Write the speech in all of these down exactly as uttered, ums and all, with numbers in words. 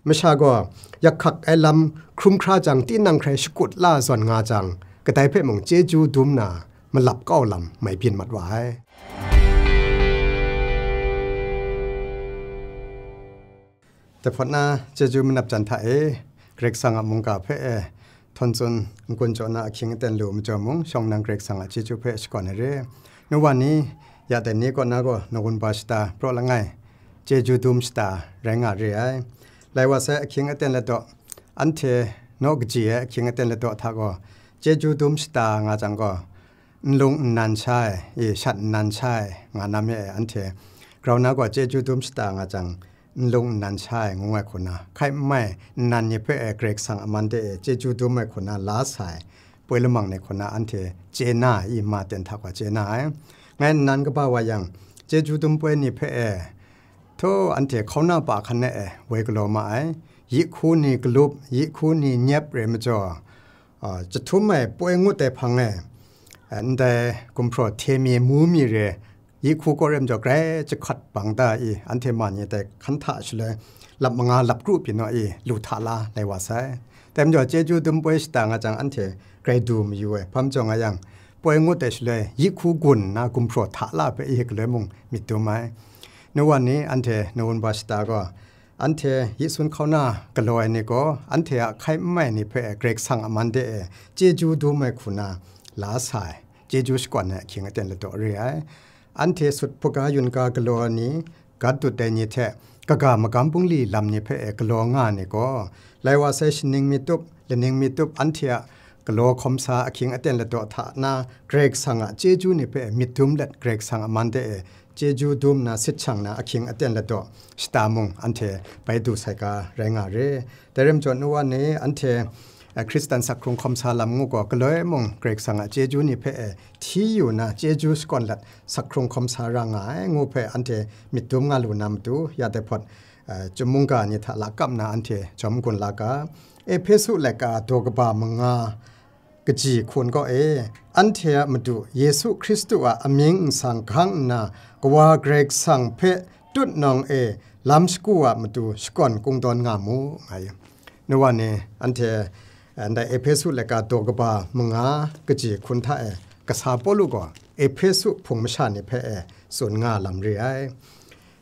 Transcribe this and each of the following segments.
Masha gaw yak hkak ai lam hkrum hkra jang, tinang hkrai shakut la zawn nga jang, kadai hpe mung chyeju dum na malap kau lam mai byin mat wa ai. Dai hpawt na, chyeju manap jan hta e, Karai Kasang a mungga hpe e, htawn tsun n-gun jaw na ahkying aten lu majaw mung, shawng nang Karai Kasang a chyeju hpe shakawn ai re. Nu wa ni, ya dai ni kaw na gaw nawun ba shata praw langai, chyeju dum shata rai nga re ai. Lai wa sai ahkying aten ladaw, anhte naw kaji ai ahkying aten ladaw hta gaw, chyeju dum shata nga jang gaw, nlung nnan sha ai, e, shat nnan sha ai nga na me ai anhte, grau na gaw chyeju dum shata nga jang, nlung nnan sha ai ngu ai hku na, hkai n mai nnan ni hpe e Karai Kasang a man de e chyeju dum ai hku na la sa ai, poi lamang ni hku na anhte chye na ai, i ma ten hta gaw chye na ai. Ngai nnan kaba wa yang, chyeju dum poi ni hpe e, htaw anhte hkauna pa hkan e woi galaw ma ai, yi hku ni galup, yi hku ni nyep re majaw, a, jahtum ai poi ngut ai hpang e, a, ndai gumhpraw hte mi mu mi re, yi hku kawrem jaw grai jahkat bang da i, anhte ma ni dai hkan hta shaloi lap manga lap kru pyi naw i, lu hta la lai wa sai. Dai majaw, chyeju dum poi shata nga jang, anhte grai du mayu ai, hpa majaw nga yang, poi ngut ai shaloi yi hku gun nna gumhpraw hta la hpe i galoi mung myit dum ai. Nu wa ni, anhte nawun ba shata gaw, anhte yi sun hkauna galaw ai ni gaw, anhte a hkai n mai ni hpe Karai Kasang a man de e chyeju dum ai hku na la sa ai, chyeju shakawn ai ahkying aten ladaw re ai. Anhte sut hpaga yun ga galaw ai ni, gat dut ai ni hte kaga magam bungli lam ni hpe e galaw nga ai ni gaw, lai wa sai shaning mi tup, laning mi tup, anhte a galaw hkawm sa ahkying aten ladaw hta na, Karai Kasang a chyeju ni hpe myit dum let, Karai Kasang a man de e chyeju dum na sit shang na ahkying aten ladaw shata mung anhte bai du sai ga rai nga re. Dai rai majaw, nu wa ni, anhte, eh, Hkristan sak hkrung hkawm sa lam ngu gaw, galoi mung Karai Kasang a chyeju ni hpe, eh, hti yu na, chyeju shakawn lat sak hkrung hkawm sa ra nga ai ngu hpe anhte myit dum nga lu na matu, ya dai hpawt, eh, chyum mungga ni hta lakap na anhte jawm gun la ga. Ehpesu laika daw kaba manga, kaji hkun kaw e, anhte a Madu Yesu Hkristu a amying nsang hkang nna, Kawa Karai Kasang hpe tutnawng e lam shagu a matu shakawn kungdawn nga mu, nga yu. Nu wa ni, anhte, eh, ndai Ehpesu laika daw kaba manga kaji hkun hta e, kasa Pawlu gaw Ehpesu hpung masha ni hpe e tsun nga lam re ai.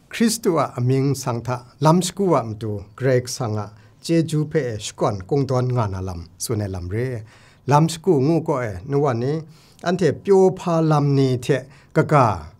Hkristu a amying nsang hta lam shagu a matu Karai Kasang a chyeju hpe e shakawn kungdawn nga na lam tsun ai lam re. Lam shagu ngu kaw e, nu wa ni, anhte pyaw hpa lam ni hte kaga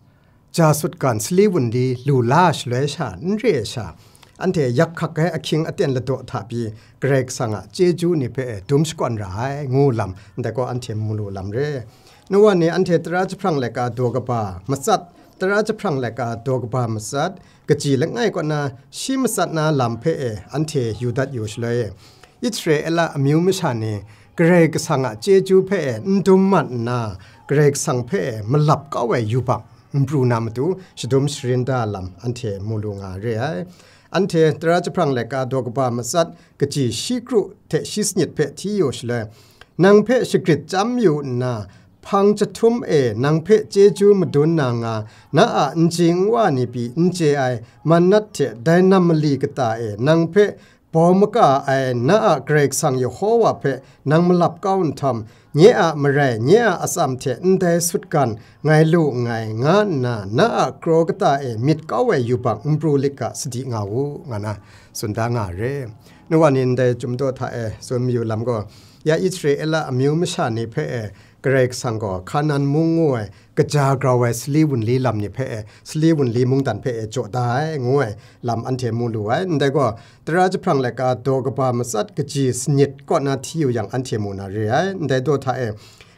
ja sutgan sali wunli lu la shaloi sha, n re ai sha, anhte yak hkak ai ahkying aten ladaw hta pyi Karai Kasang a chyeju ni hpe e dum shakawn ra ai ngu lam, ndai gaw anhte mu lu lam re. Nu wa ni, anhte tara jahprang laika daw kaba matsat, tara jahprang laika daw kaba matsat, kaji langai kaw na shi matsat na lam hpe e anhte yu dat yu shaloi e, Israela amyu masha ni Karai Kasang a chyeju hpe e n dum mat nna, Karai Kasang hpe e malap kau ai yubak n pru na matu, shadum sharin da lam anhte mu lu nga re ai. Anhte tara jahprang laika daw kaba matsat, kaji shi kru hte shi sanit hpe hti yu shaloi, nang hpe shagrit chyam yu nna, hpang jahtum e nang hpe chyeju madun na nga, na a n ji n wa ni pyi n chye ai, manat hte dai nam mali kata e nang hpe bawm maka ai na a Karai Kasang Yehowa hpe nang malap kau nhtawm, nye a marai, nye a atsam hte ndai sutgan ngai lu nngai, nga nna na a kraw kata e myit kau ai yubak n pru lit ga, sadi nga u, nga na tsun da nga re. Nu wa ni, ndai Chyum Daw hta e tsun mayu lam gaw, ya Israela amyu masha ni hpe e Karai Kasang gaw Hkanan mung ngu ai kaja grau ai sali wunli lam ni hpe e, sali wunli mungdan hpe e jaw da ai, ngu ai lam anhte mu lu ai. Ndai gaw, tara jahprang laika daw kaba matsat kaji sanit kaw na hti yu yang, anhte mu na re ai. Ndai daw hta e,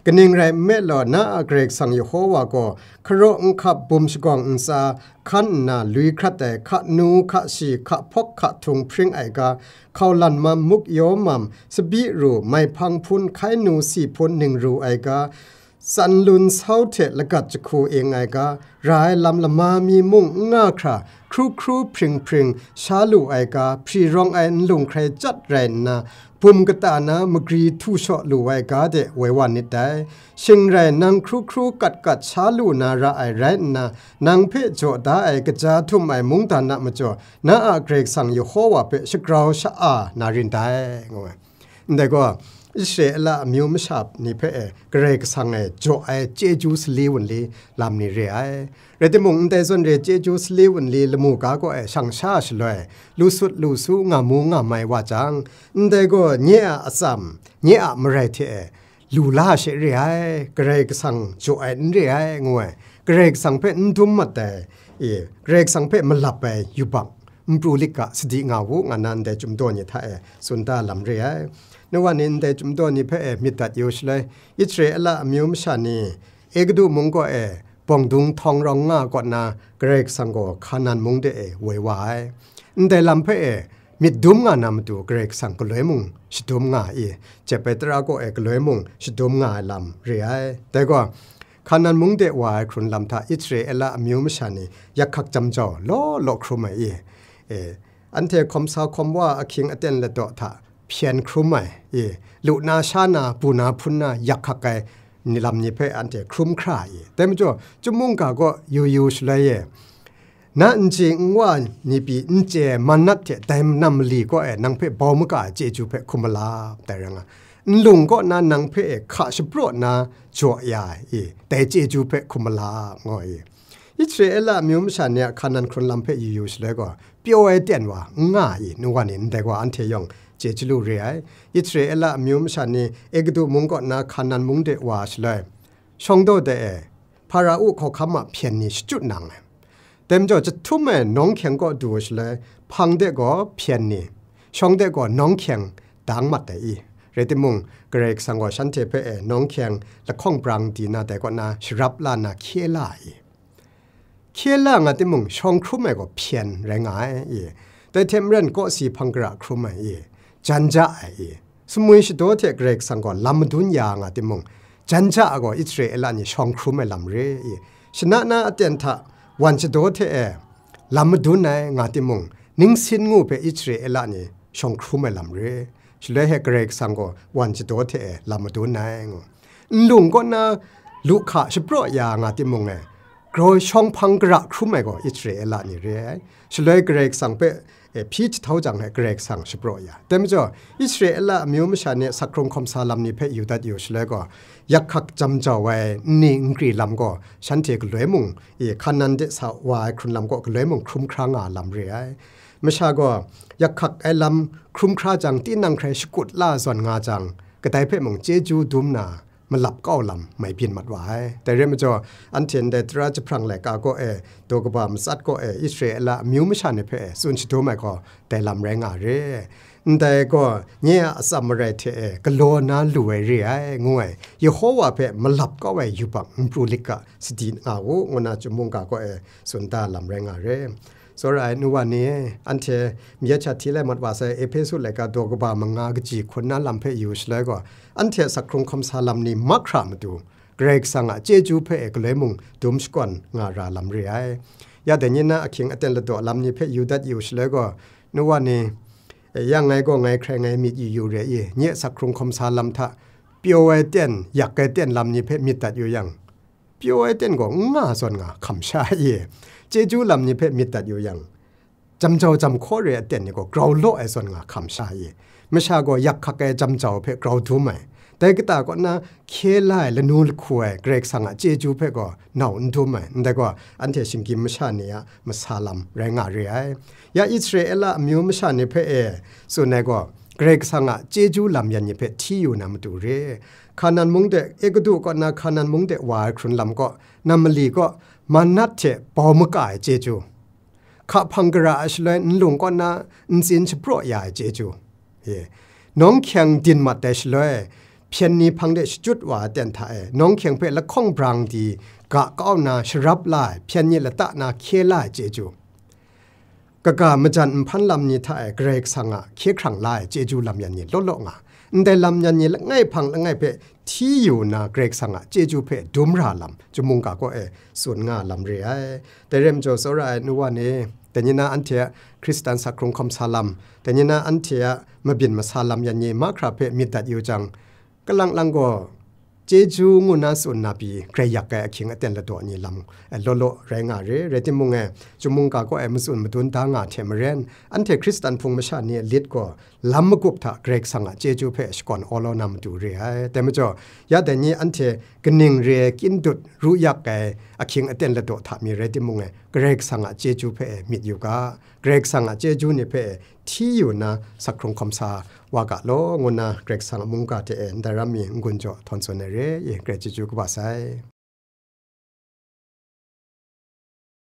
kaning rai nme law, na a Karai Kasang Yehowa gaw hkaraw nhkap bum shagawng ntsa hkan nna, lui hkrat ai hka nu, hka shi, hka hpawk, hka htung hpring ai ga, hkaulan mam, muk yaw mam, tsabyi ru, maihpang hpun, hkai nu si hpun ningru ai ga, Tsan lun sau hte lagat jahku ing ai ga, ra ai lam lama mi mung n nga hkra, hkru hkru hpring hpring sha lu ai ga, hpri rawng ai nlung hkrai chyat rai nna, bum kata na magri htu shaw lu ai ga de woi wa nit dai. Shing rai nang hkru hkru kat kat sha lu na ra ai rai nna, nang hpe jaw da ai kaja htum ai mungdan a majaw, na a Karai Kasang Yehowa hpe shagrau sha-a na rin dai, ngu ai. Ndai gaw, Israela amyu masha ni hpe e Karai Kasang e jaw ai chyeju sali wunli lam ni re ai. Rai timung, ndai zawn re chyeju sali wunli lamu ga gaw e shang sha shaloi, lu sut lu su nga mu nga mai wa jang, ndai gaw nye a atsam, nye a marai hte e lu la she re ai, Karai Kasang jaw ai n re ai, ngu ai. Karai Kasang hpe n dum mat ai, e, Karai Kasang hpe malap ai yubak, n pru lik ga, sadi nga u, nga na ndai chyum daw ni hta e tsun da lam re ai. Nu wa ni ndai chyum daw ni hpe e myit dat yu shaloi, Israela amyu masha ni Egutu mung kaw e bawng dung htawng rawng nga kaw na Karai Kasang gaw Hkanan mung de e woi wa ai. Ndai lam hpe e myit dum nga na matu Karai Kasang galoi mung shadum nga ai, i, jep ai tara kaw e galoi mung shadum nga ai lam re ai. Dai gaw, Hkanan mung de wa ai hkrun lam hta Israela amyu masha ni yak hkak jam jau law law hkrum ai, i, e, anhte hkawm sa hkawm wa ahkying aten ladaw hta hpyen hkrum ai, i, lu na sha na, bu na hpun na yak hkak ai ni lam ni hpe anhte hkrum hkra ai, i. Dai majaw, chyum mungga gaw yu yu shaloi e, na n ji n wa ni pyi n chye ai manat hte dai nam mali kaw e nang hpe bau maga ai chyeju hpe hkum malap dai rai nga, nlung kaw na nang hpe e hka shapraw na jaw ya ai, i, dai chyeju hpe hkum malap, ngu ai, i. Israela amyu masha ni a Hkanan hkrun lam hpe yu yu shaloi gaw, pyaw ai ten wa n nga ai, i, nu wa ni ndai gaw anhte yawng chye chyalu re ai. Israela amyu masha ni Egutu mung kaw na Hkanan mung de wa shaloi, shawng daw de e, Hpara-u hkawhkam a hpyen ni shachyut nang ai. Dai majaw, jahtum e nawng hkyeng kaw du shaloi, hpang de gaw hpyen ni, shawng de gaw nawng hkyeng dang mat ai, i. Rai timung, Karai Kasang gaw shanhte hpe e nawng hkyeng lahkawng brang di na dai kaw na sharap la na hkye la ai, i. Hkye la nga timung, shawng hkrum ai gaw hpyen rai nga ai, i. Dai hte maren kawsi hpang gara hkrum ai, i, jan ja ai, i. Sumwi shadaw hte Karai Kasang gaw lam madun ya nga timung, jan ja ai gaw Israela ni shawng hkrum ai lam re, i. Shana na aten hta wan shadaw hte e lam madun ai nga timung, ningsin ngu hpe Israela ni shawng hkrum ai lam re. Shaloi he Karai Kasang gaw wan shadaw hte e lam madun ai, ngu. Nlung kaw na lu hka shapraw ya nga timung e, grau shawng hpang gara hkrum ai gaw Israela ni re ai. Shaloi Karai Kasang hpe, e, hpyi jahtau jang he Karai Kasang shapraw ya. Dai majaw, Israela amyu masha ni sakhkrung hkawm sa lam ni hpe yu dat yu shaloi gaw, yak hkak jam jau ai nni nkri lam gaw shanhte galoi mung, e, Hkanan de sa wa ai hkrun lam kaw galoi mung hkrum hkra nga lam re ai. Masha gaw yak hkak ai lam hkrum hkra jang, tinang hkrai shakut la zawn nga jang, kadai hpe mung chyeju dum na, malap kau lam mai byin mat wa ai. Dai rai majaw, anhte ndai tara jahprang laika kaw e, daw kaba matsat kaw e, Israela amyu masha ni hpe e tsun shadum ai gaw dai lam rai nga re. Ndai gaw, nye a atsam marai hte e galaw na lu ai re ai, ngu ai, Yehowa hpe malap kau ai yubak n pru lik ga, sadi nga u, ngu na chyum mungga kaw e tsun da lam rai nga re. Tsawra ai nu wa ni, anhte myit sha hti lai mat wa sai, Ehpesu laika daw kaba manga kaji hkun na lam hpe yu shaloi gaw, anhte sakhkrung hkawm sa lam ni mahkra matu, Karai Kasang a chyeju hpe e galoi mung dum shakawn nga ra lam re ai. Ya dai ni na ahkying aten ladaw lam ni hpe yu dat yu shaloi gaw, nu wa ni, e, yang ngai gaw ngai hkrai ngai myit yu yu re i, nye sakhkrung hkawm sa lam hta pyaw ai ten, yak ai ten lam ni hpe myit dat yu yang, pyaw ai ten gaw n nga zawn nga hkam sha ai, i. Chyeju lam ni hpe myit dat yu yang, jam jau jam hkaw re ai ten ni gaw grau law ai zawn nga hkam sha ai, i. Masha gaw yak hkak ai jam jau hpe grau dum ai. Dai kata kaw na hkye la ai lanu lahku ai Karai Kasang a chyeju hpe gaw nau n dum ai. Ndai gaw, anhte shinggyim masha ni a masa lam rai nga re ai. Ya Israela amyu masha ni hpe e tsun ai gaw, Karai Kasang a chyeju lam yan ni hpe hti yu na matu re. Hkanan mung de, Egutu kaw na Hkanan mung de wa ai hkrun lam kaw, nam mali kaw, manat hte bau maka ai chyeju, hka hpang gara ai shaloi nlung kaw na ntsin shapraw ya ai chyeju, e, nawng hkyeng din mat ai shaloi, hpyen ni hpang de shachyut wa ai ten hta e, nawng hkyeng hpe lahkawng brang di ga kau na sharap la ai, hpyen ni lata na hkye la ai chyeju, kaga majan nhpan lam ni hta e Karai Kasang a hkye hkrang la ai chyeju lam yan ni law law nga, ndai lam yan ni langai hpang langai hpe hti yu nna Karai Kasang a chyeju hpe dum ra lam, chyum mungga kaw e tsun nga lam re ai. Dai rai majaw, tsawra ai nu wa ni, dai ni na anhte a Hkristan sak hkrung hkawm sa lam, dai ni na anhte a mabyin masa lam yan ni mahkra hpe myit dat yu jang, kalang lang gaw, chyeju ngu na tsun na pyi, grai yak ai ahkying aten ladaw ni lam, eh, law law rai nga re. Rai timung, eh, chyum mungga kaw e matsun madun da nga hte maren, anhte Hkristan hpung masha ni a lit gaw, lam magup hta Karai Kasang a chyeju hpe shakawn awlaw na matu re ai. Dai majaw, ya dai ni anhte kaning re ai kyin dut ru yak ai ahkying aten ladaw hta mi rai timung, eh, Karai Kasang a chyeju hpe myit yu ga, Karai Kasang a chyeju ni hpe hti yu nna sak hkrung hkawm sa wa ga law, ngu nna Karai Kasang a mungga hte e ndaram mi n-gun jaw htawn tsun ai re, i Karai chyeju kaba sai.